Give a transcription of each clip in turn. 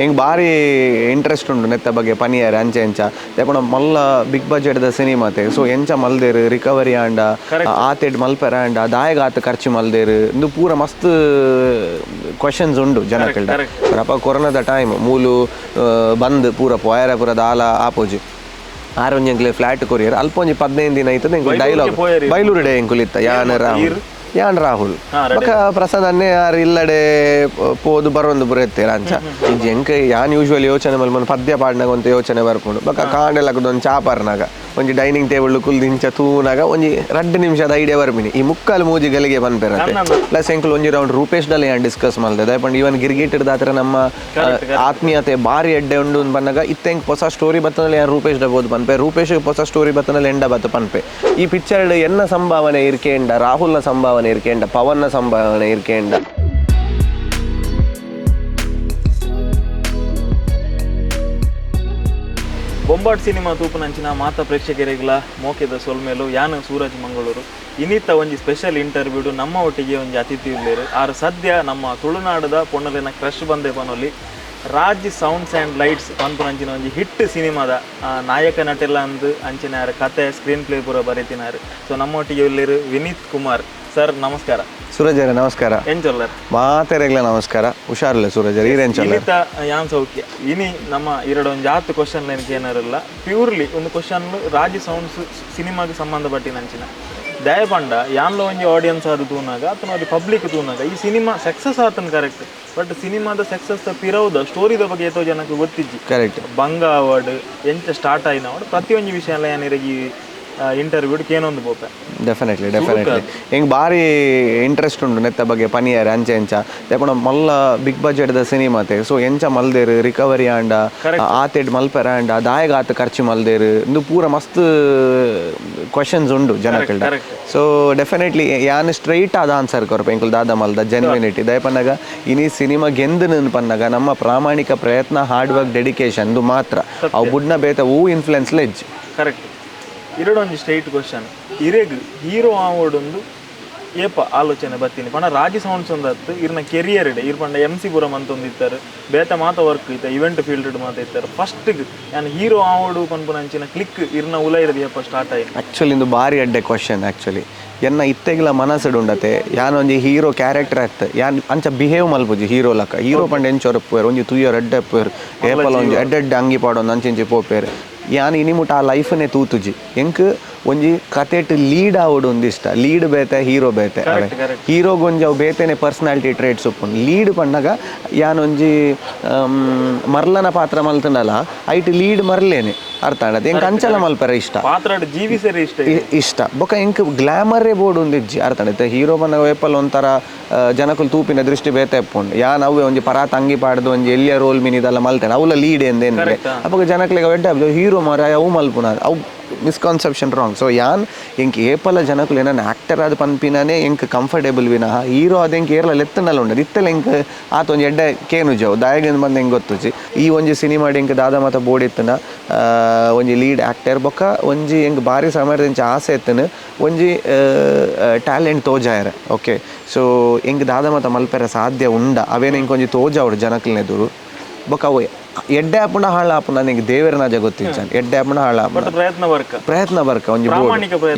ಎಂಕ್ ಬಾರಿ ಇಂಟ್ರೆಸ್ಟ್ ಉಂಡು ನೆತ್ತ ಬಗ್ಗೆ ಪನಿಯರೆ ಅಂಚೆ ಎಂಚ ದಾಯೆ ಮಲ್ಲ ಬಿಗ್ ಬಜೆಟ್ ದ ಸಿನಿಮಾತೆ. ಸೊ ಎಂಚ ಮಲ್ದೇರು ರಿಕವರಿ ಆಂಡ ಆತೆಡ್ ಮಲ್ಪೆರ ಆಂಡ ದಾಯೆಗ್ ಆತ್ ಖರ್ಚು ಮಲ್ದೇರು ಇಂದು ಪೂರ ಮಸ್ತ್ ಕ್ವಶನ್ಸ್ ಉಂಡು ಜನಕಲ್ಡ. ಅಪ್ಪ ಕೊರೋನಾದ ಟೈಮ್ ಮೂಲು ಬಂದ್ ಪೂರ ಪೋಯರ ಪೂರ ದಾಲ ಆಪೋಜಿ ಆರ್ ಒಂಜಿ ಎಂಕ್ಲೆ ಫ್ಲಾಟ್ ಕೊರಿಯರ್ ಅಲ್ಪ ಒಂಜಿ 15 ದಿನ ಐತದ ಎಂಕುಲು ಡೈಲಾಗ್ ಬೈಲೂರು ಡೇ ಎಂಕುಲು ಇತ್ತ. ಯಾನ್ ರಾಹುಲ್ ಯಾನ್ ರಾಹುಲ್ ಬೊಕ ಪ್ರಸಾದ್ ಅನ್ನೆ ಆರ್ ಇಲ್ಲಡೆ ಪೋದು ಬರೊಂದು ಪೂರ ಇತ್ತೆರ್ ಅಂಚ. ಇಂಚ ಎಂಕ್ ಯಾನ್ ಯೂಶುವಲಿ ಯೋಚನೆ ಮಲ್ಪುನ ಪದ್ಯ ಪಾಡ್ನಾಗ ಒಂತೆ ಯೋಚನೆ ಬರ್ಪುಂಡು. ಬೊಕ ಕಾಂಡೆ ಲಕ್ಕುದು ಒಂಜಿ ಚಾ ಪರ್ನಾಗ ಒಂಜಿ ಡೈನಿಂಗ್ ಟೇಬಲ್ ಕುಲ್ದು ಇಂಚ ತೂನಾಗ ಒಂಜಿ 2 ನಿಮಿಷದ ಐಡಿಯಾ ಬರ್ಪಿನಿ ಈ ಮುಕ್ಕಾಲು ಮೂಜಿ ಗಲಿಗೆ ಪನ್ಪೆರತ್ತೆ. ಪ್ಲಸ್ ಎಂಕುಲು ಒಂಜಿ ರೌಂಡ್ ರೂಪೇಶ್ ಡಲೆ ಯಾನ್ ಡಿಸ್ಕಸ್ ಮಲ್ದೆ ದಾಯೆ ಪಂಡ ಇವನ್ ಗಿರ್ಗಿಟ್ ದಾತ್ರ ನಮ್ಮ ಆತ್ಮೀಯತೆ ಬಾರಿ ಎಡ್ಡೆ ಉಂಡು ಪನ್ನಗ ಇತ್ತೆ ಎಂಕ್ ಹೊಸ ಸ್ಟೋರಿ ಬತ್ತನಲ್ಲಿ ಯಾನ್ ರೂಪೇಶ್ ಡ ಬೋದು ಪನ್ಪೆ, ರೂಪೇಶ್ ಹೊಸ ಸ್ಟೋರಿ ಬತ್ತನಲ್ಲಿ ಎಂಡ ಬತ್ತ ಪನ್ಪೆ. ಈ ಪಿಕ್ಚರ್ ಎನ್ನ ಸಂಭಾವನೆ ಇರ್ಕೇಂಡ, ರಾಹುಲ್ನ ಸಂಭಾವನೆ ಇರ್ಕೇಂಡ, ಪವನ್ನ ಸಂಭಾವನೆ ಇರ್ಕೇಂಡ. ಬೊಂಬಾಟ್ ಸಿನಿಮಾ ತೂಪುನಂಚಿನ ಮಾತ ಪ್ರೇಕ್ಷಕರಿಗಳ ಮೋಕೆದ ಸೊಲ್ಮೇಲು. ಯಾನು ಸೂರಜ್ ಮಂಗಳೂರು. ಇನ್ನಿತ್ತ ಒಂಜಿ ಸ್ಪೆಷಲ್ ಇಂಟರ್ವ್ಯೂಡು ನಮ್ಮ ಒಟ್ಟಿಗೆ ಒಂಜಿ ಅತಿಥಿ ಉಲ್ಲೇರು. ಆರು ಸದ್ಯ ನಮ್ಮ ತುಳುನಾಡದ ಪೊಣ್ಣಲಿನ ಕ್ರಶ್ ಬಂದೆ ಪನೊಲಿ ರಾಜ್ ಸೌಂಡ್ಸ್ ಆ್ಯಂಡ್ ಲೈಟ್ಸ್ ಪನ್ಪುನಂಚಿನ ಒಂಜಿ ಹಿಟ್ ಸಿನಿಮಾದ ನಾಯಕ ನಟೆಲ್ಲ ಅಂದು ಅಂಚಿನ ಯಾರು ಕತೆ ಸ್ಕ್ರೀನ್ ಪ್ಲೇ ಪೂರ ಬರೀತಿನಾರು. ಸೊ ನಮ್ಮ ಒಟ್ಟಿಗೆ ಉಲ್ಲೇರು ವಿನೀತ್ ಕುಮಾರ್ ಸರ್. ನಮಸ್ಕಾರ ಸೂರಜರ. ನಮಸ್ಕಾರ ಎಂಚೊಲ್ಲರ್ ಮಾತೆರೆಗ್ಲ ನಮಸ್ಕಾರ. ಹುಷಾರಿಲ್ಲ ಸೂರಜರ್, ಈರೆಂಚೊಲ್ಲರ್? ಯಾನ್ ಸೌಖ್ಯ. ಇನಿ ನಮ್ಮ ಎರಡು ಒಂಜಿ ಆತು ಕ್ವಶನ್ ಲೈನ್ ಏನಾರಿಲ್ಲ, ಪ್ಯೂರ್ಲಿ ಒಂದು ಕ್ವಶನ್ ರಾಜ್ ಸೌಂಡ್ಸ್ ಸಿನಿಮಾಗೆ ಸಂಬಂಧಪಟ್ಟಿನ ಅಂಚಿನ. ದಯಪಂಡ ಯಾನ್ಲ ಒಂಜಿ ಆಡಿಯನ್ಸ್ ಆದ ತೂನಾಗ ಅಥವಾ ಅದು ಪಬ್ಲಿಕ್ ತೂನಾಗ ಈ ಸಿನಿಮಾ ಸಕ್ಸಸ್ ಆತನ ಕರೆಕ್ಟ್, ಬಟ್ ಸಿನಿಮಾದ ಸಕ್ಸಸ್ ಪಿರವುದ ಸ್ಟೋರಿದ ಬಗ್ಗೆ ಏತೋ ಜನಕ್ಕೆ ಗೊತ್ತಿಜ್ಜಿ. ಕರೆಕ್ಟ್. ಬಂಗ ಅವಾರ್ಡ್ ಎಂಚ ಸ್ಟಾರ್ಟ್ ಆಯಿನ ಅವಾರ್ಡ್ ಪ್ರತಿಯೊಂಜಿ ವಿಷಯ ಎಲ್ಲ ಯಾನಿರಗಿ ಇಂಟರ್ವ್ಯೂ ಕೇನೊಂದು ಪೋಪೆ. ಡೆಫಿನೆಟ್ಲಿ ಡೆಫಿನೆಟ್ಲಿ ಎಂಕ್ ಬಾರಿ ಇಂಟ್ರೆಸ್ಟ್ ಉಂಡು ನೆತ್ತ ಬಗ್ಗೆ ಪನಿಯರೆ ಅಂಚೆ ಎಂಚ ದಾಯೆ ಮಲ್ಲ ಬಿಗ್ ಬಜೆಟ್ ದ ಸಿನಿಮಾತೆ. ಸೊ ಎಂಚ ಮಲ್ದೇರು ರಿಕವರಿ ಆಂಡ ಆತೆಡ್ ಮಲ್ಪೆರ ಆಂಡ ದಾಯೆಗ್ ಆತ್ ಖರ್ಚು ಮಲ್ದೇರು ಇಂದು ಪೂರ ಮಸ್ತ್ ಕ್ವಶನ್ಸ್ ಉಂಡು ಜನಕಲ್ಡ. ಸೊ ಡೆಫಿನೆಟ್ಲಿ ಯಾನ್ ಸ್ಟ್ರೈಟ್ ಆದ ಆನ್ಸರ್ ಕೊರ್ಪೆ ಎಂಕುಲು ದಾದ ಮಲ್ದ ಜೆನ್ವಿನಿಟಿ. ದಯ ಪನ್ನಗ ಇನಿ ಸಿನಿಮಾ ಗೆಂದು ಪನ್ನಗ ನಮ್ಮ ಪ್ರಾಮಾಣಿಕ ಪ್ರಯತ್ನ, ಹಾರ್ಡ್ ವರ್ಕ್, ಡೆಡಿಕೇಶನ್ ಇದು ಮಾತ್ರ. ಅವು ಬುಡ್ನ ಬೇತ ಹೂ ಇನ್ಫ್ಲುಯೆನ್ಸ್ ಲೆಜ್. ಕರೆಕ್ಟ್. ಎರಡೊಂಜಿ ಸ್ಟ್ರೈಟ್ ಕ್ವಶನ್, ಇರೆಗ್ ಹೀರೋ ಆವೊಡೊಂದು ಏಪ ಆಲೋಚನೆ ಬತ್ತೀನಿ ಪಂಡ ರಾಜಿ ಸೌಂಡ್ಸ್ ಒಂದತ್ತು ಇರ್ನ ಕೆರಿಯರ್ ಇಡೆ ಇರ್ ಪಂಡ ಎಂ ಸಿ ಪುರಂ ಅಂತ ಇತ್ತಾರೆ, ಬೇತ ಮಾತ ವರ್ಕ್ ಇತ್ತ ಇವೆಂಟ್ ಫೀಲ್ಡ್ ಮಾತ ಇತ್ತಾರೆ. ಫಸ್ಟ್ಗೆ ಯಾನ್ ಹೀರೋ ಆವೊಡು ಪನ್ಪುನಂಚಿನ ಕ್ಲಿಕ್ ಇರ್ನ ಉಲ ಇರದು ಏಪ ಸ್ಟಾರ್ಟ್ ಆಯ್ತು? ಆ್ಯಕ್ಚುಲಿ ಇಂದು ಬಾರಿ ಅಡ್ಡೆ ಕ್ವಶನ್. ಆ್ಯಕ್ಚುಲಿ ಎನ್ನ ಇತ್ತೆಗ್ಲ ಮನಸ್ಸುಡು ಉಂಡತೆ ಯಾನ್ ಒಂಜಿ ಹೀರೋ ಕ್ಯಾರೆಕ್ಟರ್ ಆಯ್ತು ಯಾನ್ ಅಂಚ ಬಿಹೇವ್ ಮಲ್ಪುಜಿ ಹೀರೋ ಲಕ್ಕ. ಹೀರೋ ಪಂಡ ಎಂಚೊರಪ್ಪುವೆರ್ ಒಂಜಿ ತುಯ್ಯರ್ ಎಡ್ಡೆ ಅಪ್ಪುವೆರ್ ಏಪಲ ಒಂಜಿ ಎಡ್ಡೆ ಅಂಗಿ ಪಾಡೊಂದು ಅಂಚಿಂಚಿ ಪೋಪೇರು. ಯಾನ್ ಇನಿಮುಟ ಆ ಲೈಫ್ನೇ ತೂತುಜಿ. ಎಂಕ್ ಒಂಜಿ ಕತೆಟ್ ಲೀಡ್ ಆವೊಡು ಒಂದಿಷ್ಟ, ಲೀಡ್ ಬೇತೆ ಹೀರೋ ಬೇತೆ. ಹೀರೋಗ್ ಒಂಜಿ ಅವು ಬೇತೆನೆ ಪರ್ಸನಾಲಿಟಿ ಟ್ರೇಟ್ಸ್ ಉಪ್ಪುಂಡು. ಲೀಡ್ ಪನ್ನಗ ಯಾನ್ ಒಂಜಿ ಮರ್ಲನ ಪಾತ್ರ ಮಲ್ತಂಡಲ ಐಟ್ ಲೀಡ್ ಮರ್ಲೇನೆ ಅರ್ಥ ಆಂಡದ. ಎಂಕ್ ಅಂಚಲ ಮಲ್ಪೆರೆ ಇಷ್ಟ, ಜೀವಿಸರೆ ಇಷ್ಟ ಇಷ್ಟ. ಬೊಕ ಎಂಕ್ ಗ್ಲಾಮರೇ ಬೋರ್ಡ್ ಒಂದಿಜ್ಜಿ ಅರ್ಥ ಆಂಡ. ಹೀರೋ ಪನ್ನಗ ಏಪಲ್ ಒಂಥರ ಜನಕುಲು ತೂಪಿನ ದೃಷ್ಟಿ ಬೇತೆ ಉಪ್ಪುಂಡು. ಯಾನ್ ಅವೇ ಒಂಜಿ ಪರಾತ್ ಅಂಗಿ ಪಾಡ್ದು ಒಂಜಿ ಎಲ್ಲಿಯ ರೋಲ್ ಮಿನಿದೆಲ್ಲ ಮಲ್ತೇನೆ ಅವಲ ಲೀಡ್ ಎಂದೇನೆ ಅಪಗ ಜನಕ್ಲೆಗ್ ಎಡ್ಡೆ ಹೀರೋ ಮಾರ ಅವು ಮಲ್ಪುನ ಅವು ಮಿಸ್ಕಾನ್ಸೆಪ್ಷನ್ ರಾಂಗ್. ಸೊ ಯಾನ್ ಎಂಕ್ ಏಪಲ ಜನಕುಲು ಏನನ್ನ ಆಕ್ಟರ್ ಆದ್ ಪನ್ಪಿನೇ ಎಂಕ್ ಕಂಫರ್ಟೇಬಲ್ ವಿನಃ ಹೀರೋ ಅದು ಎಂಕ್ ಏರ್ಲ ಲೆತ್ತನಲ್ಲ ಉಂಡದು. ಇತ್ತಲ ಎಂಕ್ ಆತ ಒಂಜಿ ಎಡ್ಡೆ ಕೇನುಜವು ದಾಯೆಗ್ ಬಂದು ಎಂಕ್ ಗೊತ್ತುಜಿ. ಈ ಒಂಜಿ ಸಿನಿಮಾಡ್ ಎಂಕ್ ದಾದ ಮಾತ ಬೋರ್ಡ್ ಇತ್ತನ ಒಂಜಿ ಲೀಡ್ ಆಕ್ಟರ್ ಬೊಕ್ಕ ಒಂಜಿ ಎಂಕ್ ಬಾರಿ ಸಮಯದ ಎಂಚ ಆಸೆ ಇತ್ತನ ಒಂಜಿ ಟ್ಯಾಲೆಂಟ್ ತೋಜಾಯರೆ. ಓಕೆ, ಸೊ ಎಂಕ್ ದಾದ ಮಾತ ಮಲ್ಪೆರೆ ಸಾಧ್ಯ ಉಂಡ ಅವೇನ ಎಂಕ್ ಒಂಜಿ ತೋಜಾವಡು ಜನಕುಲ್ನ ಎದುರು. ಬೊಕ್ಕ ಅವು ಎಡ್ಡೆ ಆಪುಂಡ ಹಾಳ ಆಪುಂಡ ನನಗೆ ದೇವರನಾಜ ಗೊತ್ತಿಜ್ಜ. ಎಡ್ಡೆ ಆಪುಂಡ ಹಾಳ ಆಪುಂಡ ಪ್ರಯತ್ನ ವರ್ಕ ಪ್ರಯತ್ನ ಬರ್ಕ ಒಂಜಿ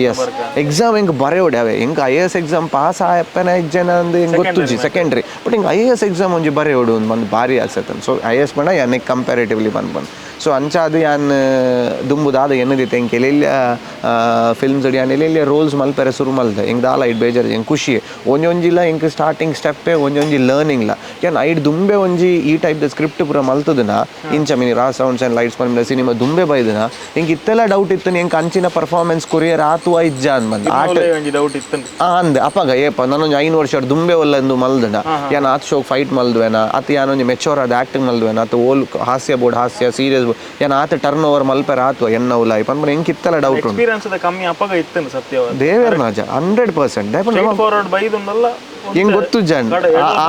ಎಸ್ ಎಕ್ಸಾಮ್ ಎಂಕ್ ಬರೆಯೋಡೆ ಅವೇ ಎಂಕ್ I A S exam pass ಆಯಪ್ಪನ ಇಜ್ಜನ ಅಂದ್ ಎಂಕ್ ಗೊತ್ತುಜಿ ಸೆಕೆಂಡ್ರಿ. ಬಟ್ ಎಂಕ್ I A S exam ಒಂಜಿ ಬರೆಯೋಡು ಒಂದು ಭಾರಿ ಆಸೆ. ಸೊ I A S ಪಂಡ ಯಾನ್ ಕಂಪ್ಯಾರಿಟಿವ್ಲಿ ಪನ್ಪನ್. ಸೊ ಅಂಚಾದ್ ಯಾನ್ ದುಂಬು ದಾದ ಎನ್ನದಿತ್ತೆ ಎಂಕ್ ಎಲ್ಲೆಲ್ಲ ಫಿಲ್ಮ್ಸ್ ಯಾನ್ ಎಲ್ಲೆಲ್ಲ ರೋಲ್ಸ್ ಮಲ್ಪೆರೆ ಸುರು ಮಲ್ದೆ. ಎಂಕ್ ದಾಲ ಐಟ್ ಬೇಜಾರು ಎಂಕ್ ಖುಷಿ ಒಂಜೊಂಜಿಲ ಎಂಕ್ ಸ್ಟಾರ್ಟಿಂಗ್ ಸ್ಟೆಪ್ಪೇ ಒಂಜೊಂಜಿ ಲರ್ನಿಂಗ್ಲ. ಯಾನ್ ಐಟ್ ದುಂಬೆ ಒಂಜಿ ಈ ಟೈಪ್ ದ ಸ್ಕ್ರಿಪ್ಟ್ ಪೂರ ಮಲ್ತದನ ಇಂಚ ಮಿನಿ ರಾ ಸೌಂಡ್ಸ್ ಆ್ಯಂಡ್ ಲೈಟ್ಸ್ ಪನ್ಪಿನ ಸಿನಿಮಾ ದುಂಬೆ ಬೈದನ ಎಂಕ್ ಇತ್ತೆಲ್ಲ ಡೌಟ್ ಇತ್ತು ಎಂಕ್ ಅಂಚಿನ ಪರ್ಫಾರ್ಮೆನ್ಸ್ ಕೊರಿಯರ್ ಆತುವ ಇಜ್ಜ ಅಂದ್ ಬಂದು ಆಟ ಡೌಟ್ ಇತ್ತು ಅಂದ್ ಅಪಗ ಏಪ ನಾನೊಂಜಿ 5 ವರ್ಷ ದುಂಬೆ ಒಲ್ಲಂದು ಮಲ್ದನ ಯಾನ್ ಆತ್ ಶೋಕ್ ಫೈಟ್ ಮಲ್ದುವೆನ ಅತ್ ಯಾನೊಂಜಿ ಮೆಚೋರ್ ಆದ ಆಕ್ಟಿಂಗ್ ಮಲ್ದುವೆನ ಅತ್ ಓಲ್ ಹಾಸ್ಯ ಬೋರ್ಡ್ ಹಾಸ್ಯ ಸೀರಿಯಸ್ ಯಾನ್ ಆತ ಟರ್ನ್ ಓವರ್ ಮಲ್ಪೆರ ಆತುವ ಎನ್ನ ಉಲಾಯಿ ಪನ್ಪುನ ಎಂಕ್ ಇತ್ತಲ ಡೌಟ್ ಉಂಡು. ಎಕ್ಸ್ಪೀರಿಯನ್ಸ್ ಕಮ್ಮಿ ಅಪಗ ಇತ್ತು ಸತ್ಯವಾದ ದೇವೇರ್ ನಾಜ 100% ಫಾರ್ವರ್ಡ್ ಬೈದುಂಡಲ್ಲ ಎಂಗ್ ಗೊತ್ತಿಜ್ಜಾನ್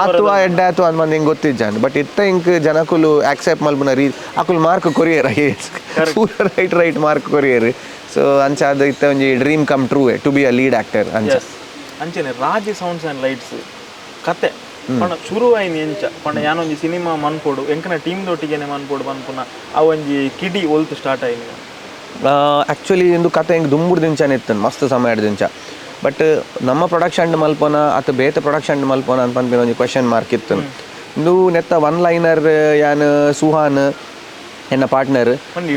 ಆತುವ ಎಡ್ಡೆ ಆತು ಅಂದ್ ಬಂದು ಎಂಗ್ ಗೊತ್ತಿಜ್ಜಾನ್. ಬಟ್ ಇತ್ತ ಎಂಕ್ ಜನಕುಲು ಆಕ್ಸೆಪ್ಟ್ ಮಲ್ಪುನ ರೀ ಅಕುಲು ಮಾರ್ಕ್ ಕೊರಿಯರ್ ಪೂರ ರೈಟ್ ರೈಟ್ ಮಾರ್ಕ್ ಕೊರಿಯರ್. ಸೊ ಅಂಚಾದ ಇತ್ತ ಒಂಜಿ dream come true to be a lead actor ಅಂಚ. ಅಂಚನೆ ರಾಜಿ ಸೌಂಡ್ಸ್ ಆ್ಯಂಡ್ ಲೈಟ್ಸ್ ಕತೆ ಪಂಡ ಶುರು ಆಯಿನ ಎಂಚ ಪಂಡ ಯಾನೊಂಜಿ ಸಿನಿಮಾ ಮನ್ಪೊಡು ಎಂಕನ ಟೀಮ್ ದೊಟ್ಟಿಗೆನೆ ಮನ್ಪೊಡು ಮನ್ಪುನ ಆ ಒಂಜಿ ಕಿಡಿ ಒಲ್ತು ಸ್ಟಾರ್ಟ್ ಆಯಿನ? ಆ್ಯಕ್ಚುಲಿ ಇಂದು ಕತೆ ಹಿಂಗೆ ದುಂಬುಡು ದಿಂಚಾನೆ ಇತ್ತು, ಮಸ್ತ್ ಸಮಯ ದಿಂಚ. ಬಟ್ ನಮ್ಮ ಪ್ರೊಡಕ್ಷನ್ ಮಲ್ಪೋನ ಅತ್ತ ಬೇತೆ ಪ್ರೊಡಕ್ಷನ್ ಮಲ್ಪೋನ ಅಂತ ಪನ್ಪಿನ ಒಂಜಿ ಕ್ವಶನ್ ಮಾರ್ಕ್ ಇತ್ತು. ಇಂದು ನೆತ್ತ ಒನ್ ಲೈನರ್ ಯಾನ್ ಸುಹಾನ್ ಎನ್ನ ಪಾರ್ಟ್ನರ್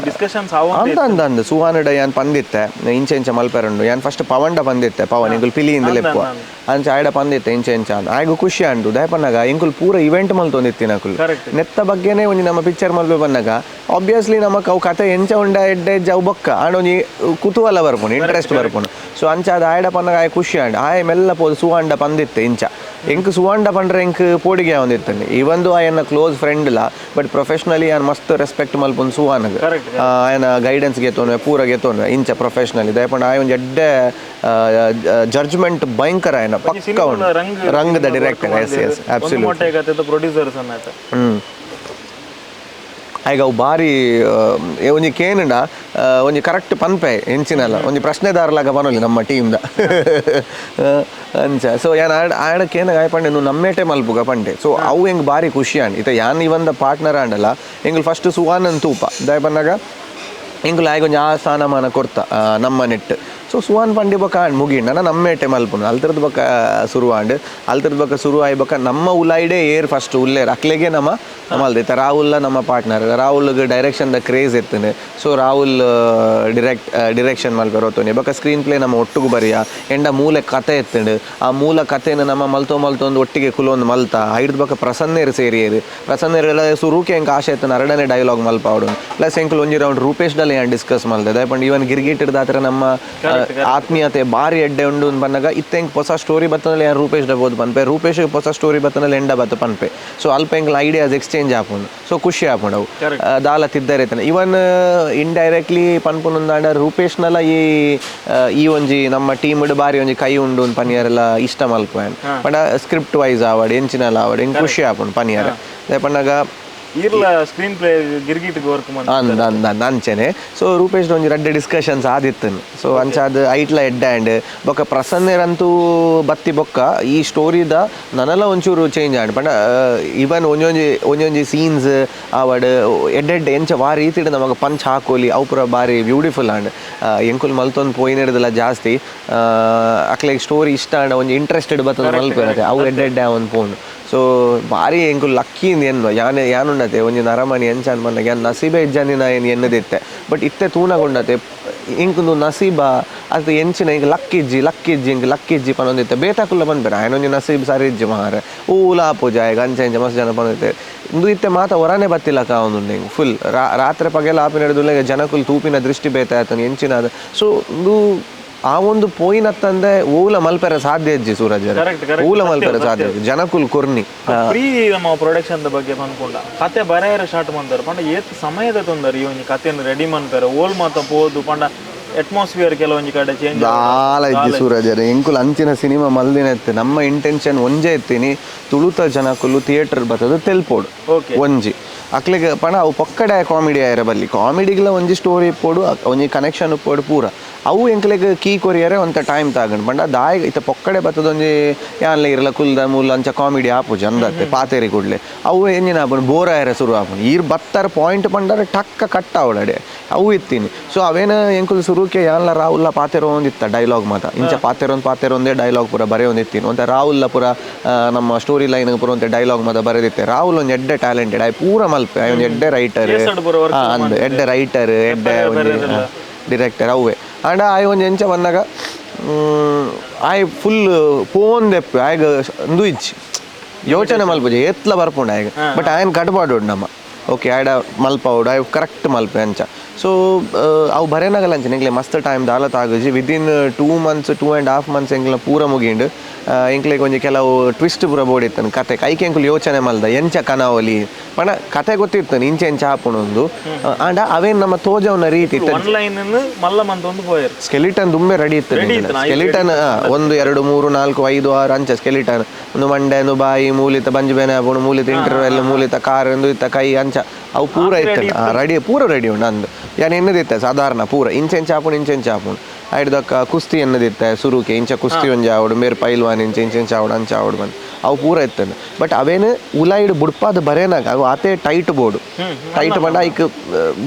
ಡಿಸ್ಕಷನ್ಸ್ ಅಂದ ಅಂದ ಅಂದ ಸುಹಾನಡ ಯಾನ್ ಪಂದಿತ್ತೆ ಇಂಚ ಇಂಚ ಮಲ್ಪೆರಂಡು. ಯಾನ್ ಫಸ್ಟ್ ಪವಂಡ ಪಂದಿತ್ತೆ, ಪವನ್ ಎಂಕುಲು ಪಿಲಿಯಿಂದ ಲೆಪ್ಪುವ ಅಂಚ ಆಯಡ ಪಂದಿತ್ತೆ ಇಂಚ ಇಂಚ ಅಂದ್. ಆಯ್ಗು ಖುಷಿ ಅಂಡು ದಯಪನ್ನಾಗ ಎಂಕುಲು ಪೂರ ಇವೆಂಟ್ ಮಲ್ತೊಂದಿತ್ತಿನಕುಲು ನೆತ್ತ ಬಗ್ಗೆನೇ ಒಂಜಿ ನಮ್ಮ ಪಿಕ್ಚರ್ ಮಲ್ಪೆ ಬಂದಾಗ ಆಬ್ವಿಯಸ್ಲಿ ನಮಕ್ ಅವು ಕತೆ ಎಂಚ ಉಂಡ ಎಡ್ಡೆ ಎಜ್ಜ ಅವು ಬೊಕ್ಕ ಆಂಡ ಒಂಜಿ ಕುತೂಹಲ ಬರ್ಪುಂಡು, ಇಂಟ್ರೆಸ್ಟ್ ಬರ್ಪುಂಡು. ಸೊ ಅಂಚ ಅದು ಆಯಡ ಪನ್ನಾಗ ಆಯ್ ಖುಷಿ ಅಂಡ್ ಆಯ್ ಮೆಲ್ಲ ಪೋದು ಸುಹಾಂಡ ಪಂದಿತ್ತೆ ಇಂಚ. ಎಂಕ್ ಸುಹಾಂಡ ಪಂಡ್ರೆ ಎಂಕ್ ಪೋಡಿಗೆ ಒಂದಿತ್ತಂడి. ಇವೊಂದು ಆಯನ ಕ್ಲೋಸ್ ಫ್ರೆಂಡ್ ಲ, ಬಟ್ ಪ್ರೊಫೆಷನಲಿ ಯಾನ್ ಮಸ್ತ್ ರೆಸ್ಪೆಕ್ಟ್ ಮಲ್ಪುನ್ ಸುಹಾನಗ್. ಆಯನ ಗೈಡೆನ್ಸ್ ಗೆತ್ತೊನ್ವೆ ಪೂರ ಗೆತ್ತೊನ್ವೆ ಇಂಚ ಪ್ರೊಫೆಷನಲಿ. ದಯಪಂಡ ಆಯ್ ಒಂಜಿ ಎಡ್ಡೆ ಜಡ್ಜ್ಮೆಂಟ್ ಭಯಂಕರ ಆಯನ ಪಕ್ಕ ಉಂಡು ರಂಗದ director. S yes absolutely. ಆಯ್ಗ ಅವು ಬಾರಿ ಒಂಜಿ ಕೇನುಂಡ ಒಂಜಿ ಕರೆಕ್ಟ್ ಪನ್ಪೆ ಎಂಚಿನಲ್ಲ ಒಂಜಿ ಪ್ರಶ್ನೆದಾರಲಾಗ ಪನೊಲಿ ನಮ್ಮ ಟೀಮ್ದ ಅಂಚ. ಸೊ ಯಾನ್ ಆಡ ಆಡ ಕೇನಾಗ ಆಯ್ ಪಂಡೆ ನೀವು ನಮ್ಮೇಟೆ ಮಲ್ಪುಗ ಪಂಡೆ. ಸೊ ಅವು ಹೆಂಗೆ ಬಾರಿ ಖುಷಿ ಆಂಡ್ ಇತ್ತ ಯಾನ್ ಇವೊಂದ ಪಾರ್ಟ್ನರ್ ಆಂಡಲ್ಲ ಎಂಗುಲು ಫಸ್ಟ್ ಸುಹಾನನ್ ತೂಪ ದಾಯ ಪನ್ನಾಗ ಎಂಕುಲು ಆಯ್ಗ ಒಂಜಿ ಆ ಸ್ಥಾನಮಾನ ಕೊರ್ತ ನಮ್ಮ ನೆಟ್. ಸೊ ಸುಹಾನ್ ಪಂಡಿ ಬೊಕ್ಕ ಆಂಡ್ ಮುಗಿಂಡ ನಮ್ಮೇಟೆ ಮಲ್ಪುನು ಅಲ್ತರದ ಬೊಕ್ಕ ಸುರು ಆಂಡ್ ಅಲ್ತರದ ಬೊಕ್ಕ ಸುರು ಆಯ್ ಬೊಕ್ಕ ನಮ್ಮ ಉಲಾಯ್ಡೇ ಏರ್ ಫಸ್ಟ್ ಉಲ್ಲೇರ್ ಅಕ್ಲೆಗೆ ನಮ್ಮ ಮಲ್ದೆ. ಇತ್ತ ರಾಹುಲ್ ನಮ್ಮ ಪಾರ್ಟ್ನರ್, ರಾಹುಲ್ಗೆ direction the craze ಇತ್ತನೆ. So Rahul direction ಮಲ್ಪೆರ್ ಒತ್ತೊನಿ ಬೊಕ್ಕ ಸ್ಕ್ರೀನ್ ಪ್ಲೇ ನಮ್ಮ ಒಟ್ಟುಗು ಬರಿಯ ಎಂಡ ಮೂಲ ಕತೆ ಎತ್ತಂಡು. ಆ ಮೂಲ ಕತೆನ ನಮ್ಮ ಮಲ್ತೊ ಮಲ್ತೊಂದು ಒಟ್ಟಿಗೆ ಕುಲೊಂದು ಮಲ್ತ ಐಡ್ದು ಬೊಕ್ಕ ಪ್ರಸನ್ನೇರು ಸೇರಿಯೇರು. ಪ್ರಸನ್ನೇರೆಲ್ಲ ಸುರುಕೆ ಎಂಕ್ ಆಶೆ ಎತ್ತನ ಅರಡನೆ ಡೈಲಾಗ್ ಮಲ್ಪಾವಡು. ಪ್ಲಸ್ ಎಂಕುಲು ಒಂಜಿ ರೌಂಡ್ ರೂಪೇಶ್ ಡಲೆ ಯಾನ್ ಡಿಸ್ಕಸ್ ಮಲ್ದೆ. ದಯಪಂಡ ಇವನ್ ಗಿರ್ಗಿಟ್ಟಿಡ್ದಾತ್ರ ನಮ್ಮ ಆತ್ಮೀಯತೆ ಬಾರಿ ಎಡ್ಡೆ ಉಂಡು ಬಂದಾಗ ಇತ್ತ ಎಂಕ್ ಹೊಸ ಸ್ಟೋರಿ ಬತ್ತನಲ್ಲಿ ಯಾನ್ ರೂಪೇಶ್ ಡಬೋದು ಪನ್ಪೆ, ರೂಪೇಶ್ ಹೊಸ ಸ್ಟೋರಿ ಬತ್ತನಲ್ಲಿ ಎಂಡ ಬತ್ತ ಪನ್ಪೆ. ಸೊ ಅಲ್ಪ ಎಂಕ್ಲ ಐಡಿಯಾಸ್ ಎಕ್ಸ್ಚೇಂಜ್ ಆಪುಂಡು. ಸೊ ಖುಷಿ ಆಪುಂಡು ಅವು ದಾಲ ತಿದ್ದರೆ ಇತ್ತನೆ. ಇವನ್ ಇಂಡೈರೆಕ್ಟ್ಲಿ ಪನ್ಪುನಂದಾಂಡ ರೂಪೇಶ್ನಲ ಈ ಈ ಒಂಜಿ ನಮ್ಮ ಟೀಮ್ ಬಾರಿ ಒಂಜಿ ಕೈ ಉಂಡು ಪನಿಯರೆಲ್ಲ ಇಷ್ಟ ಮಲ್ಪುವೆ ಪಂಡ ಸ್ಕ್ರಿಪ್ಟ್ ವೈಸ್ ಆವಡ್ ಎಂಚಿನಲ ಆವಡ್ ಎಂಕ್ ಖುಷಿ ಆಪುಂಡು ಪನಿಯರ. ಪಂಡಾಗ ಈರ್ಲ ಸ್ಕ್ರೀನ್ ಪ್ಲೇ ಗಿರ್ಗಿಟ್ ವರ್ಕ್ ಅಂದ ಅಂದ ಅಂದ ಅಂಚೆನೆ. ಸೊ ರೂಪೇಶ್ ಒಂಜಿ ರಡ್ಡೆ ಡಿಸ್ಕಷನ್ಸ್ ಆದಿತ್ತನು. ಸೊ ಅಂಚಾದ ಐಟ್ಲ ಎಡ್ಡೆ ಆಂಡ್ ಬೊಕ್ಕ ಪ್ರಸನ್ನೇರಂತೂ ಬತ್ತಿ ಬೊಕ್ಕ ಈ ಸ್ಟೋರಿದ ನನಲ ಒಂಚೂರು ಚೇಂಜ್ ಆಂಡ್. ಪಂಡ ಇವನ್ ಒಂಜೊಂಜಿ ಒಂಜೊಂಜಿ ಸೀನ್ಸ್ ಆವಡ್ ಎಡ್ಡೆಡ್ಡೆ ಎಂಚ ವಾ ರೀತಿಡ್ ನಮಗ ಪಂಚ್ ಹಾಕೋಲಿ ಅವು ಪೂರ ಬಾರಿ ಬ್ಯೂಟಿಫುಲ್ ಆಂಡ್. ಎಂಕುಲು ಮಲ್ತೊಂದು ಪೋಯಿನೆಡ್ದಲ ಜಾಸ್ತಿ ಅಕ್ಲೆಗ್ ಸ್ಟೋರಿ ಇಷ್ಟ ಆಂಡ ಒಂಜಿ ಇಂಟ್ರೆಸ್ಟೆಡ್ ಬತ್ತದ ಮಲ್ಪೆರತೆ ಅವು ಎಡ್ಡೆಡ್ಡೆ ಅವನ್ ಪೋಂಡು. ಸೊ ಬಾರಿ ಎಂಕುಲು ಲಕ್ಕಿ ಎನ್ನುವ ಯಾನೆ ಯಾನುಂಡತೆ ಒಂಜಿ ನರಮನಿ ಎಂಚ ಅನ್ಪನ್ನಾಗ ಯಾನ್ ನಸೀಬೆ ಇಜ್ಜಂದಿನ ಏನು ಎನ್ನದಿತ್ತೆ. ಬಟ್ ಇತ್ತೆ ತೂನಗೊಂಡತೆ ಇಂಕೊಂದು ನಸೀಬ ಅದು ಎಂಚಿನ ಇಂಕ್ ಲಕ್ಕಿಜ್ಜಿ ಲಕ್ಕಿಜ್ಜಿ ಇಂಕ್ ಲಕ್ಕಿಜ್ಜಿ ಪನೊಂದಿತ್ತೆ. ಬೇತಾಕುಲ್ಲ ಪನ್ಪೆರ್ ಆಯನೊಂಜಿ ನಸೀಬ್ ಸರಿ ಇಜ್ಜಿ ಮಾರೆ ಊಲ ಆಪುಜ ಆಯ್ಗ ಅಂಚ ಇಂಚ ಮಸ್ತ್ ಜನ ಪನೊಂದಿತ್ತೆ. ಇಂದು ಇತ್ತೆ ಮಾತ ಹೊರನೆ ಬತ್ತಿಲಕ ಅವನುಂಡು ಹಿಂಗೆ ಫುಲ್ ರಾತ್ರಿ ಪಗೆಲ ಆಪಿನ ಹಿಡಿದು ಜನಕುಲು ತೂಪಿನ ದೃಷ್ಟಿ ಬೇತೆ ಆತನ ಎಂಚಿನ ಅದು. ಸೊ ಇಂದು ಆ ಒಂದು ಪೋಯಿನತ್ತಂದೆ ಓಲ ಮಲ್ಪೆರ ಸಾಧ್ಯ ಇಜ್ಜಿ ಸೂರಜ್, ಓಲ ಮಲ್ಪೆರ ಸಾಧ್ಯ ಜನಕುಲ್ ಕೊರ್ನಿ ಪ್ರೀ ನಮ್ಮ ಪ್ರೊಡಕ್ಷನ್ ಬಗ್ಗೆ ಪನ್ಪುಂಡ ಕತೆ ಬರೆಯರ ಸ್ಟಾರ್ಟ್ ಮಂತಾರೆ ಪಂಡ ಏತ್ ಸಮಯದ ತೊಂದರೆ ಈ ಒಂಜಿ ಕತೆಯನ್ನು ರೆಡಿ ಮನ್ಪೆರ ಓಲ್ ಮಾತ ಪೋದು ಪಂಡ ಅಟ್ಮಾಸ್ಫಿಯರ್ ಕೆಲವೊಂಜಿ ಕಡೆ ಚೇಂಜ್ ದಾಲ ಇಜ್ಜಿ ಸೂರಜ್. ಎಂಕುಲು ಅಂಚಿನ ಸಿನಿಮಾ ಮಲ್ದಿನ ಇತ್ತು ನಮ್ಮ ಇಂಟೆನ್ಷನ್ ಒಂಜೇ ಇತ್ತೀನಿ ತುಳುತ ಜನಕುಲು ಥಿಯೇಟರ್ ಬತ್ತದ ತೆಲ್ಪೋಡು ಒಂಜಿ ಅಕ್ಲೆಗ್ ಪಣ ಅವು ಪೊಕ್ಕಡೆ ಕಾಮಿಡಿ ಆಯಿರ ಬಲ್ಲಿ ಕಾಮಿಡಿಗ್ಲ ಒಂಜಿ ಸ್ಟೋರಿ ಇಪ್ಪೋಡು ಒಂಜಿ ಕನೆಕ್ಷನ್ ಇಪ್ಪೋಡು ಪೂರ ಅವು ಎಂಕ್ಲೆಗ್ ಕೀ ಕೊರಿಯರೆ ಒಂತ ಟೈಮ್ ತಾಗಂಡು. ಪಂಡ ದಾಯ ಇತ್ತ ಪೊಕ್ಕಡೆ ಬತ್ತದೊಂಜಿ ಯಾನ್ಲ ಇರಲ ಕುಲ್ದ ಮೂಲ ಅಂಚ ಕಾಮಿಡಿ ಆಪುಜಿ ಅಂದತ್ತೆ ಪಾತೇರಿ ಕೂಡ್ಲೆ ಅವು ಎಂಜಿನ ಆಪುಂಡು ಬೋರ್ ಆಯರೆ ಶುರು ಆಪುಂಡು. ಈರ್ ಬತ್ತರ ಪಾಯಿಂಟ್ ಪಂಡರೆ ಟಕ್ಕ ಕಟ್ ಆವಡಡೆ ಅವು ಇತ್ತೀನಿ. ಸೊ ಅವೇನ ಎಂಕುಲು ಸುರುಕೆ ಯಾನ್ಲ ರಾಹುಲ್ಲ ಪಾತೆರೋಂದಿತ್ತ ಡೈಲಾಗ್ ಮಾತ ಇಂಚ ಪಾತೆರೊಂದು ಪಾತೆರೊಂದೇ ಡೈಲಾಗ್ ಪೂರ ಬರೆಯೊಂದಿತ್ತೀನಿ. ಒಂತ ರಾಹುಲ್ಲ ಪೂರ ನಮ್ಮ ಸ್ಟೋರಿ ಲೈನ್ ಪೂರ ಒಂತೆ ಡೈಲಾಗ್ ಮಾತ ಬರೆದಿತ್ತೆ. ರಾಹುಲ್ ಒಂಜಿ ಎಡ್ಡೆ ಟ್ಯಾಲೆಂಟೆಡ್ ಆಯ್ ಪೂರ ಮಲ್ಪೆ ಆಯ್ ಒಂಜಿ ಎಡ್ಡೆ ರೈಟರ್ ಅಂದ್ ಎಡ್ಡೆ ರೈಟರ್ ಎಡ್ಡೆ ಒಂಜಿ ಡಿರೆಕ್ಟರ್ ಅವೇ. ಆಂಡ ಆಯ್ ಒಂಜಿ ಎಂಚ ಬಂದಾಗ ಆಯ್ ಫುಲ್ ಪೋಂದೆಪ್ಪು ಆಯ್ಗ ಒಂದು ಇಜ್ಜಿ ಯೋಚನೆ ಮಲ್ಪುಜಿ ಏತ್ಲ ಬರ್ಪುಂಡು ಆಯ್ಗ. ಬಟ್ ಆಯನ್ ಕಟ್ಪಾಡೋಡು ನಮ್ಮ ಓಕೆ ಆಯ್ಡ ಮಲ್ಪಾವಡು ಆಯ್ ಕರೆಕ್ಟ್ ಮಲ್ಪೆ ಅಂಚ. ಸೊ ಅವು ಬರೆನಾಗಲ್ಲ ಅಂಚ ಎಂಕ್ಲೆ ಮಸ್ತ್ ಟೈಮ್ ದಾಲ ತಾಗುಜಿ within 2 months 2.5 months ಎಂಕ್ಲ ಪೂರ ಮುಗಿಂಡು. ಎಂಕ್ಲೆಗ್ ಒಂಜಿ ಕೆಲವು ಟ್ವಿಸ್ಟ್ ಪೂರ ಬೋಡಿತ್ತನು ಕತೆ ಕೈಕೆ ಎಂಕುಲು ಯೋಚನೆ ಮಲ್ದ ಎಂಚ ಕನಾವಲಿ ಪಂಡ ಕತೆ ಗೊತ್ತಿತ್ತನು ಇಂಚ ಎಂಚ ಆಪುಣೊಂದು ಆಂಡ ಅವೇನ್ ನಮ್ಮ ತೋಜವನ ರೀತಿ ಸ್ಕೆಲಿಟನ್ ದುಂಬೆ ರೆಡಿ ಇತ್ತು. ಸ್ಕೆಲಿಟನ್ 1 2 3 4 5 6 ಅಂಚ ಸ್ಕೆಲಿಟನ್ ಒಂದು ಮಂಡೆ ಒಂದು ಬಾಯಿ ಮೂಲಿತ ಬಂಜು ಬೇನೆ ಆಪುಣು ಮೂಲಿತ ಇಂಟರ್ವೆಲ್ ಮೂಲಿತ ಕಾರ್ ಒಂದು ಇತ್ತ ಕೈ ಅಂಚ ಅವು ಪೂರ ಇತ್ತು ರೆಡಿ ಪೂರ ರೆಡಿ ಉಂಡು ಅಂದು ಯಾನ್ ಎನ್ನದಿತ್ತೆ ಸಾಧಾರಣ ಪೂರ ಇಂಚ ಇಂಚ ಆಪುಂಡು ಇಂಚ ಇಂಚ ಆಪುಂಡು. ಐಡ್ದೊಕ್ಕ ಕುಸ್ತಿ ಎನ್ನದಿತ್ತೆ ಸುರುಕೆ ಇಂಚ ಕುಸ್ತಿ ಒಂಜಿ ಆವಡು ಮೇರ್ ಪೈಲ್ವಾನ್ ಇಂಚ ಇಂಚ ಇಂಚ ಆವಡು ಅಂಚ ಆವಡು ಬಂದು ಅವು ಪೂರ ಇತ್ತಂಡು. ಬಟ್ ಅವೇನು ಉಲಾಯಿಡ್ ಬುಡ್ಪಾದ ಬರೇನಾಗ ಅವು ಆತೆ tight board, tight ಬಂಡ ಐಕ್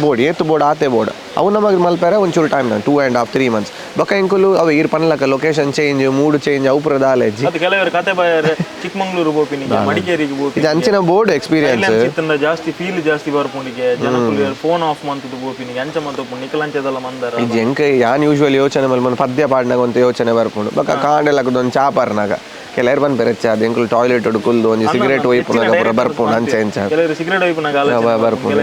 ಬೋರ್ಡ್ ಏತ್ ಬೋರ್ಡ್ ಆತೆ ಬೋರ್ಡ್ ಅವು ನಮಗೆ ಮಲ್ಪೆರ ಒಂಚೂರು time 2.5-3 months. ಬೊಕ್ಕ ಎಂಕುಲು ಅವು ಈರ್ ಪನ್ಲಕ location change mood change ಅವು ಪೂರ ದಾಲೇಜಿ. ಅದು ಕೆಲವರು ಕತೆ ಬಾಯರ್ ಚಿಕ್ಕಮಂಗ್ಳೂರು ಪೋಪಿನಿಗೆ, ಮಡಿಕೇರಿಗೆ ಪೋಪಿನಿ, ಇದು ಅಂಚಿನ ಬೋರ್ಡ್ ಎಕ್ಸ್ಪೀರಿಯನ್ಸ್ ಜಾಸ್ತಿ ಫೀಲ್ ಜಾಸ್ತಿ ಬರ್ಪುಂಡಿಗೆ, ಜನಕುಲು ಫೋನ್ ಆಫ್ ಮಂತದ್ದು ಪೋಪಿನಿಗೆ ಅಂಚ ಮತ್ತ ನಿಕಲಂಚದಲ್ಲ ಮಂದರ. ಇದು ಎಂಕ ಯಾನ್ ಯೂಶುವಲ್ ಯೋಚನೆ ಮಲ್ಪುನ ಪದ್ಯ ಪಾಡ್ನಾಗ ಒಂತ ಯೋಚನೆ ಬರ್ಪುಂಡು. ಬೊಕ್ಕ ಕಾಂಡೆಲಕ್ಕದ ಒಂದು ಚಾ ಪರ್ನಾಗ ಕೆಲವರು ಬಂದು ಹೆಚ್ಚ ಅದು ಎಂಕುಲು ಟಾಯ್ಲೆಟ್ ಕುಲ್ದು ಒಂಜಿ ಸಿಗರೇಟ್ ಒಯ್ಪುನಾಗ ಪೂರ ಬರ್ಪುಂಡು ಅಂಚೆ ಅಂಚ ಸಿಗರೇಟ್ ಒಯ್ಪುನಾಗ ಬರ್ಪುಂಡು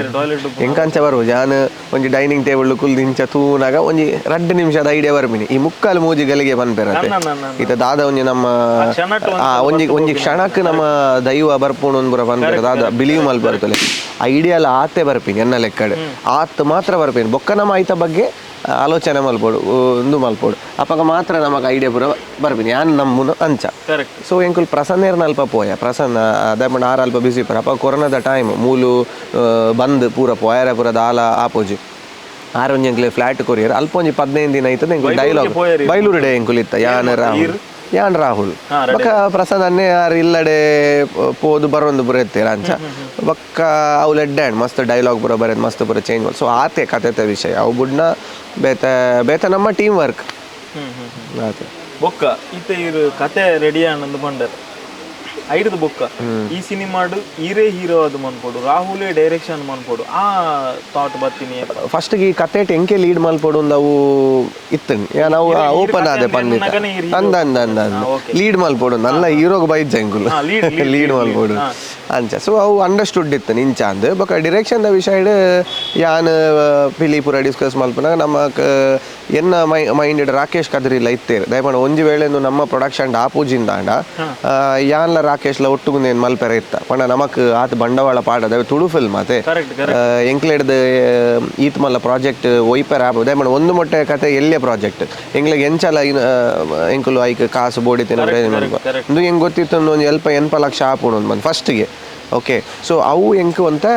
ಎಂಕ ಅಂಚ ಬರ್ಪು. ಯಾನ್ ಒಂಜಿ ಡೈನಿಂಗ್ ಟೇಬಲ್ ಕುಲ್ದು ಇಂಚ ತೂನಾಗ ಒಂಜಿ 2 ನಿಮಿಷದ ಐಡಿಯಾ ಬರ್ಪಿನಿ ಈ ಮುಕ್ಕಾಲು ಮೂಜಿ ಗಲಿಗೆ ಪನ್ಪೆರತೆ. ಇತ್ತ ದಾದ ಒಂಜಿ ನಮ್ಮ ಒಂಜಿ ಒಂಜಿ ಕ್ಷಣಕ್ಕೆ ನಮ್ಮ ದೈವ ಬರ್ಪುಂಡು ಒಂದ್ ಪೂರ ಪನ್ಪೆರ ದಾದ ಬಿಲೀವ್ ಮಲ್ಪರ್ತಲೆ ಐಡಿಯಾಲ ಆತೆ ಬರ್ಪಿನಿ ಎನ್ನ ಲೆಕ್ಕಡೆ ಆತ್ ಮಾತ್ರ ಬರ್ಪಿನಿ. ಬೊಕ್ಕ ನಮ್ಮ ಐತ ಬಗ್ಗೆ ಆಲೋಚನೆ ಮಲ್ಪೋಡು ಒಂದು ಮಲ್ಪೋಡು ಅಪ್ಪಗ ಮಾತ್ರ ನಮಗೆ ಐಡಿಯಾ ಪೂರ ಬರ್ಪಿನಿ ಯಾನ್ ನಮ್ಮುನು ಅಂಚ. ಸೊ ಎಂಕುಲು ಪ್ರಸನ್ನೇರ್ನ ಅಲ್ಪ ಪೋಯ ಪ್ರಸನ್ನ ಅದೇ ಪಂಡ ಆರು ಅಲ್ಪ ಬಿಸಿ ಪರ ಅಪ್ಪ ಕೊರೋನಾದ ಟೈಮ್ ಮೂಲು ಬಂದ್ ಪೂರ ಪೋಯರ ಪೂರ ದಾಲ ಆಪೋಜಿ ಆರು ಒಂಜಿ ಎಂಕ್ಲೆ ಫ್ಲಾಟ್ ಕೊರಿಯರ್ ಅಲ್ಪ ಒಂಜಿ 15 ದಿನ ಐತದ ಎಂಕುಲು ಡೈಲಾಗ್ ಬೈಲೂರು ಡೇ ಎಂಕುಲು ಇತ್ತ ಯಾನ್ ರಾಹುಲ್ ಯಾನ್ ರಾಹುಲ್ ಬೊಕ್ಕ ಪ್ರಸನ್ನ ಅನ್ನೇ ಆರು ಇಲ್ಲಡೆ ಪೋದು ಬರೋಂದು ಪೂರ ಇತ್ತೀರ ಅಂಚ. ಬೊಕ್ಕ ಅವು ಲೆಡ್ಡೆ ಆ್ಯಂಡ್ ಮಸ್ತ್ ಡೈಲಾಗ್ ಪೂರ ಬರೋದು ಮಸ್ತ್ ಪೂರ ಚೇಂಜ್. ಸೊ ಆತೆ ಕತೆತ ವಿಷಯ ಅವು ಬುಡ್ನ ಬೇತೆ ಬೇತೆ ನಮ್ಮ ಟೀಮ್ ವರ್ಕ್ ಆತೆ. ಬೊಕ್ಕ ಇತ್ತ ಇರು ಕತೆ ರೆಡಿ ಆನಂದ್ ಬಂಡರ್ ಐಡ್ದು ಬೊಕ್ಕ ಈ ಸಿನಿಮಾಡು ಈರೇ ಹೀರೋ ಅದು ಮನ್ಪೋಡು ರಾಹುಲೇ ಡೈರೆಕ್ಷನ್ ಮನ್ಪೋಡು ಆ ಥಾಟ್ ಬರ್ತೀನಿ. ಫಸ್ಟ್ ಈ ಕತೆ ಎಂಕೆ ಲೀಡ್ ಮಲ್ಪೋಡು ಅವು ಇತ್ತು ನಾವು ಓಪನ್ ಆದೆ ಪಂಡಿತ ಅಂದ ಅಂದ ಅಂದ ಲೀಡ್ ಮಲ್ಪೋಡು ನಲ್ಲ ಹೀರೋಗ್ ಬೈದ್ ಎಂಕುಲು ಲೀಡ್ ಮಲ್ಪೋಡು ಅಂಚ. ಸೊ ಅವು ಅಂಡರ್ಸ್ಟುಡ್ ಇತ್ತು ಇಂಚ ಅಂದ್. ಬೊಕ್ಕ ಡಿರೆಕ್ಷನ್ the ವಿಷಯ ಯಾನ್ ಪಿಲಿ ಪೂರ ಡಿಸ್ಕಸ್ ಮಲ್ಪನಾಗ ನಮ್ಮ ಎನ್ನ ಮೈಂಡ್ ರಾಕೇಶ್ ಕದ್ರಿಲ್ಲ ಇತ್ತೇರು ದಯಮಾಡಿ ಒಂಜಿ ವೇಳೆ ನಮ್ಮ ಪ್ರೊಡಕ್ಷನ್ ಆಪೂಜಿಂದಾಂಡ ಯಾನ್ಲ ರಾಕೇಶ್ಲ ಒಟ್ಟುಗುಂದೇನು ಮಲ್ಪೆರ ಇತ್ತ ಪಂಡ ನಮಕ್ ಆತ ಬಂಡವಾಳ ಪಾಡದ ತುಳು ಫಿಲ್ಮ್ ಅತೆ ಎಂಕ್ಲೆಡ್ದು ಈತ್ ಮಲ್ಲ ಪ್ರಾಜೆಕ್ಟ್ ಒಯ್ಪೆರ ಆಪ ದಯಮಾಡಿ ಒಂದು ಮೊಟ್ಟೆ ಕತೆ ಎಲ್ಲೇ ಪ್ರಾಜೆಕ್ಟ್ ಎಂಕ್ಲೆಗ್ ಎಂಚಲ ಎಂಕುಲು ಐಕ್ ಕಾಸು ಬೋಡಿತೇನೆ ಇಂದು ಹೆಂಗೆ ಗೊತ್ತಿತ್ತು ಒಂದು ಎಲ್ಪ 80 ಲಕ್ಷ ಆಪುಂಡು ಒಂದು ಬಂದು ಫಸ್ಟ್ಗೆ. ಓಕೆ ಸೊ ಅವು ಎಂಕು ಅಂತ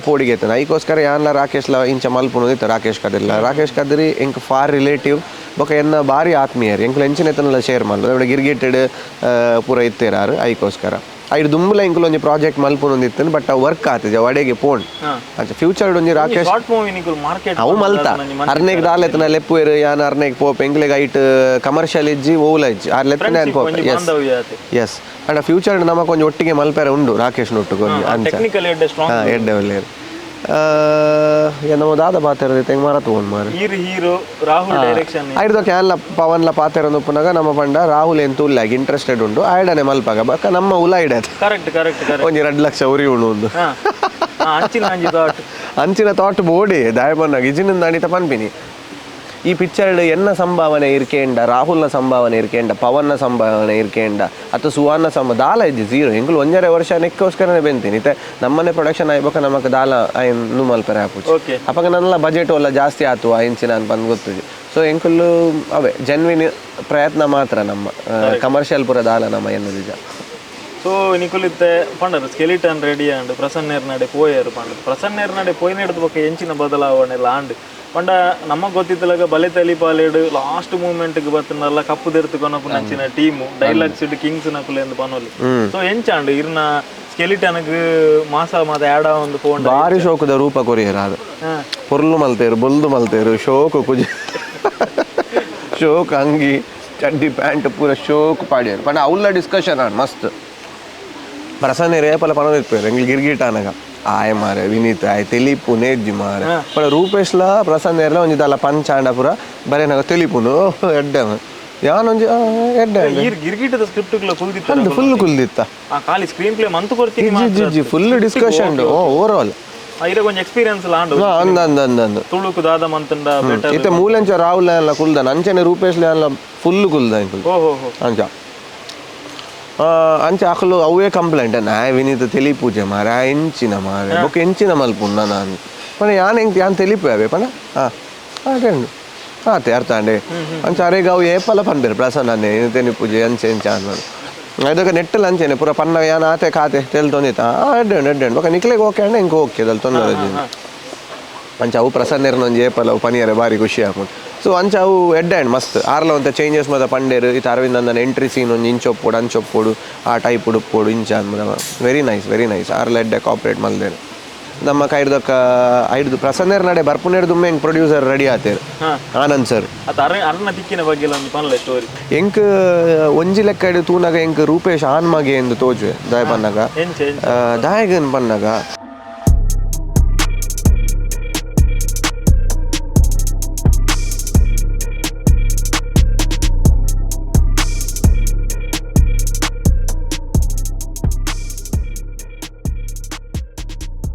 ಪೋಡಿಗೆ ಇತ್ತು ಐಕೋಸ್ಕರ ಯಾನ್ಲ ರಾಕೇಶ್ಲ ಇಂಚ ಮಲ್ಪುಣು ಇತ್ತು ರಾಕೇಶ್ ಕದ್ರಿಲ್ಲ. ರಾಕೇಶ್ ಕದ್ರಿ ಎಂಕ್ ಫಾರ್ ರಿಲೇಟಿವ್ ಬೊಕ ಎನ್ನ ಭಾರಿ ಆತ್ಮೀಯರು ಎಂಕುಲು ಎಂಚಿನ ಶೇರ್ ಮಲ್ಲು ಗಿರ್ಗಿಟೆಡ್ ಪೂರ ಇತ್ತೇರಾರು ಐಕೋಸ್ಕರ ಐದು ದುಂಬುಲ ಎಂಕುಲು ಒಂಜಿ ಪ್ರಾಜೆಕ್ಟ್ ಮಲ್ಪುನೊಂದು ಇತ್ತು ಬಟ್ ಅವು ವರ್ಕ್ ಆತಿಜ ವಡೆಗೆ ಪೋಣ್ ಅಂಚ ಫ್ಯೂಚರ್ ಒಂಜಿ ರಾಕೇಶ್ ಅವು ಮಲ್ತ ಅರ್ನೇಗ್ ದಾಲ ಎತ್ತನ ಲೆಪ್ಪುವೇರು ಯಾನ್ ಅರ್ನೇಗ್ ಪೋಪ್ ಎಂಕ್ಲೆಗ್ ಐಟ್ ಕಮರ್ಷಿಯಲ್ ಇಜ್ಜಿ ಓಲ ಇಜ್ಜಿ ಆರ್ ಲೆತ್ತನೆ ಅನ್ pop. S S and future ನಮಕ್ ಒಂಜಿ ಒಟ್ಟಿಗೆ ಮಲ್ಪೆರೆ ಉಂಡು ರಾಕೇಶ್ ನೊಟ್ಟುಗು ಒಂಜಿ ಅಂಚ ಎಡ್ಡೆ ಒಳ್ಳೆಯರು. ನಮ್ಮ ದಾದ ಪಾತೆರ ತೆಂಗ್ ಮಾರ ತಗೊಂಡ್ ಮಾರ ಹೀರೋ ರಾಹುಲ್ ಡೈರೆಕ್ಷನ್ ಐಡ್ದೊಕೆ ಅಲ್ಲ ಪವನ್ಲ ಪಾತೆರ ಉಪ್ಪುನಾಗ ನಮ್ಮ ಪಂಡ ರಾಹುಲ್ ಏನ್ ತುಲ್ಲಾಗಿ ಇಂಟ್ರೆಸ್ಟೆಡ್ ಉಂಡು ಆಯ್ಡನೆ ಮಲ್ಪಾಗ ಬಕ್ಕ ನಮ್ಮ ಉಲ ಐಡ ಕರೆಕ್ಟ್ ಕರೆಕ್ಟ್ ಒಂಜಿ 2 ಲಕ್ಷ ಉರಿ ಉಂಡು ಒಂದು ಅಂಚಿನ ಅಂಚಿನ ಥಾಟ್ ಬೋಡಿ ದಾಯಬನ್ನಾಗ ಇಜಿನಿಂದ ಅಣಿತ ಪನ್ಪಿನಿ ಈ ಪಿಕ್ಚರ್ ಎನ್ನ ಸಂಭಾವನೆ ಇರ್ಕೇಂಡ ರಾಹುಲ್ನ ಸಂಭಾವನೆ ಇರ್ಕೇಂಡ ಪವನ್ನ ಸಂಭಾವನೆ ಇರ್ಕೇಂಡ ಅಥವಾ ಸುವರ್ಣ ಸಂಭ ದಾಲ ಇಜ್ಜಿ ಝೀರೋ ಎಂಕುಲು 1.5 ವರ್ಷ ನೆಕ್ಕೋಸ್ಕರನೇ ಬೆಂತೀನಿ ಇತ್ತೆ ನಮ್ಮನೆ ಪ್ರೊಡಕ್ಷನ್ ಆಯ್ಬೇಕ ನಮಕ್ ದಾಲ ಐನ್ ಮಲ್ಪರೆ ಆಪುಜಿ ಅಪಗ ನನ್ನಲ ಬಜೆಟ್ ಒಲ್ಲ ಜಾಸ್ತಿ ಆತು ಆ ಇಂಚಿನ ಅನ್ಪಂದು ಗೊತ್ತಿದೆ. ಸೊ ಎಂಕುಲು ಅವೇ ಜೆನ್ವಿನ್ ಪ್ರಯತ್ನ ಮಾತ್ರ ನಮ್ಮ ಕಮರ್ಷಿಯಲ್ ಪೂರ ದಾಲ ನಮ್ಮ ಎನ್ನ ನಿಜ. ಸೊ ನಿಕುಲಿತ್ತೆ ಪಂಡರು ಸ್ಕೆಲಿಟನ್ ರೆಡಿ ಆಂಡ್ ಪ್ರಸನ್ನೇರ್ ನಡೆ ಪೋಯರು ಪಂಡರು ಪ್ರಸನ್ನೇರ್ ನಡೆ ಪೋಯ್ನೆಡ್ದು ಬೊಕ್ಕ ಎಂಚಿನ ಬದಲಾವಣೆ ಎಲ್ಲ ಆಂಡ್ ಪಂಡ ನಮಗ್ ಗೊತ್ತಿತ್ತಲಾಗ ಬಲೆ ತಲಿ ಪಾಲೇಡು ಲಾಸ್ಟ್ ಮೂಮೆಂಟ್ ಗೆ ಬತ್ತನಲ್ಲ ಕಪ್ಪು ದೆರ್ತು ಕೊನಪು ನಂಚಿನ team dialogues Kings ನಕುಲೆ ಎಂದು ಪನೋಲಿ. ಸೊ ಎಂಚಾಂಡ್ ಇರ್ನ ಸ್ಕೆಲಿಟನ್ ಮಾಸ ಮಾತ ಆಡ ಒಂದು ಫೋನ್ ಬಾರಿ ಶೋಕದ ರೂಪ ಕೊರಿಯರ್ ಅದು ಪೊರ್ಲು ಮಲ್ತೇರು ಬೊಲ್ದು ಮಲ್ತೇರು ಶೋಕು ಕುಜಿ ಶೋಕ್ ಅಂಗಿ ಚಡ್ಡಿ ಪ್ಯಾಂಟ್ ಪೂರ ಶೋಕ್ ಪಾಡಿಯರು ಪಂಡ ಅವಲ್ಲ ಡಿಸ್ಕಷನ್ ಆಂಡ್ ಮಸ್ತ್ ಪ್ರಸನ್ನ ರೇಪಲ ಪನೋದು ಇಪ್ಪೇರು ಎಂಗ್ಲಿ ಗಿರ್ಗಿಟ್ ಆನಗ ಆಯ್ ಮಾರೆ ವಿನೀತ್ ಆಯ್ ತೆಲಿಪು ನೇಜ್ಜಿ ಮಾರೆ ಪಂಡ ರೂಪೇಶ್ಲ ಪ್ರಸನ್ನ ಇರಲ ಒಂಜಿ ದಾಲ ಪಂಚಾಂಡ ಪೂರ ಬರೇನಾಗ ತೆಲಿಪುನು ಎಡ್ಡೆ ಯಾನೊಂಜಿ ಎಡ್ಡೆ ಗಿರ್ಗಿಟದ ಸ್ಕ್ರಿಪ್ಟ್ ಕುಲ್ದಿತ್ತ ಫುಲ್ ಕುಲ್ದಿತ್ತ ಖಾಲಿ ಸ್ಕ್ರೀನ್ ಪ್ಲೇ ಮಂತು ಕೊರ್ತೀನಿ G full discussion over all ಐರ ಕೊಂಚ ಎಕ್ಸ್ಪೀರಿಯನ್ಸ್ ಲಾಂಡ್ ಅಂದ ಅಂದ ಅಂದ ಅಂದ ತುಳುಕು ದಾದ ಮಂತಂಡ ಬೆಟರ್ ಇತ್ತೆ ಮೂಲಂಚ ರಾಹುಲ್ ಅಲ್ಲ ಕುಲ್ದನ ಅಂಚನೆ ರೂಪೇಶ್ ಅಲ್ಲ ಫುಲ್ ಕುಲ್ದ ಅಂಚ ಅಂಚ ಅಕಲು ಅವೇ ಕಂಪ್ಲೇಂಟ್ ನಾಯ್ ವಿನೀತ ತೆಲಿ ಪೂಜೆ ಮಾರೆ ಆ ಎಂಚಿನ ಮಾರೆ ಬೊಕ್ಕ ಎಂಚಿನ ಮಲ್ಪುಂಡ ನಾನು ಪಂಡ ಯಾನ್ ಎಂಕ್ ಯಾನ್ ತೆಲಿಪು ಅವೇ ಪಂಡ ಹಾಂ ಅಟೆಂಡು ಆತೆ ಅರ್ಥ ಅಂಡೆ ಅಂಚ ಅರೆಗ್ ಅವು ಏಪಲ ಪನ್ಪೆರ್ ಪ್ರಸನ್ನ ತೆಲಿ ಪೂಜೆ ಅಂಚೆ ಎಂಚ ಅನ್ನೋದು ಅದಕ್ಕೆ ನೆಟ್ಟಲ್ ಅಂಚೆನೆ ಪೂರ ಪನ್ನ ಯಾನ್ ಆತೆ ಖಾತೆ ತೆಲ್ತೊಂದಿತ್ತ ಎಡ್ಡೆ ಎಡ್ಡೆ ಬೊಕ್ಕ ನಿಕ್ಲೆಗ್ ಓಕೆ ಅಂಡ ಎಂಕ್ ಓಕೆ ದಲ್ಲಿ ತೊಂದರೆ ಅಂಚ ಅವು ಪ್ರಸನ್ನೆರ್ನ ಒಂಜಿ ಏಪಲ ಅವು ಪನಿಯರೆ ಬಾರಿ ಖುಷಿ ಆಪುಂಡು. ಸೊ ಅಂಚ ಅವು ಎಡ್ಡೆ ಆಂಡ್ ಮಸ್ತ್. ಆರ್ಲ ಒಂತೆ ಚೇಂಜಸ್ ಮಾತ ಪಂಡೇರು. ಇತ್ತೆ ಅರವಿಂದ್ ಅಂದನ ಎಂಟ್ರಿ ಸೀನ್ ಒಂಜಿ ಇಂಚ ಒಪ್ಪೊಡು, ಅಂಚ ಒಪ್ಪೊಡು, ಆ ಟೈಪ್ ಉಪ್ಪೊಡು ಇಂಚ ವೆರಿ ನೈಸ್, ವೆರಿ ನೈಸ್. ಆರ್ಲ ಎಡ್ಡೆ ಕೋಆಪರೇಟ್ ಮಲ್ದೇರು. ನಮ್ಮ ಕೈರ್ದೊಕ್ಕ ಐಡ್ದು ಪ್ರಸನ್ನೆರ್ ನಡೆ ಬರ್ಪುನೇರ್ದುಮ್ಮೆ ಎಂಕ್ ಪ್ರೊಡ್ಯೂಸರ್ ರೆಡಿ ಆತೇರ್, ಆನಂದ್ ಸರ್. ಅತ್ತ ಅರ್ನ ತಿಕ್ಕಿನ ಬಗ್ಗೆ ಒಂಜಿ ಪನ್ಲೆ ಸ್ಟೋರಿ. ಎಂಕ್ ಒಂಜಿ ಲೆಕ್ಕ ತೂನಗ ಎಂಕ್ ರೂಪೇಶ್ ಆನ್ ಮಗೆ ಎಂದು ತೋಜುವೆ. ದಾಯ ಪನ್ನಗ, ಎಂಚ ಎಂಚ? ದಾಯಗನ್ ಪನ್ನಗ,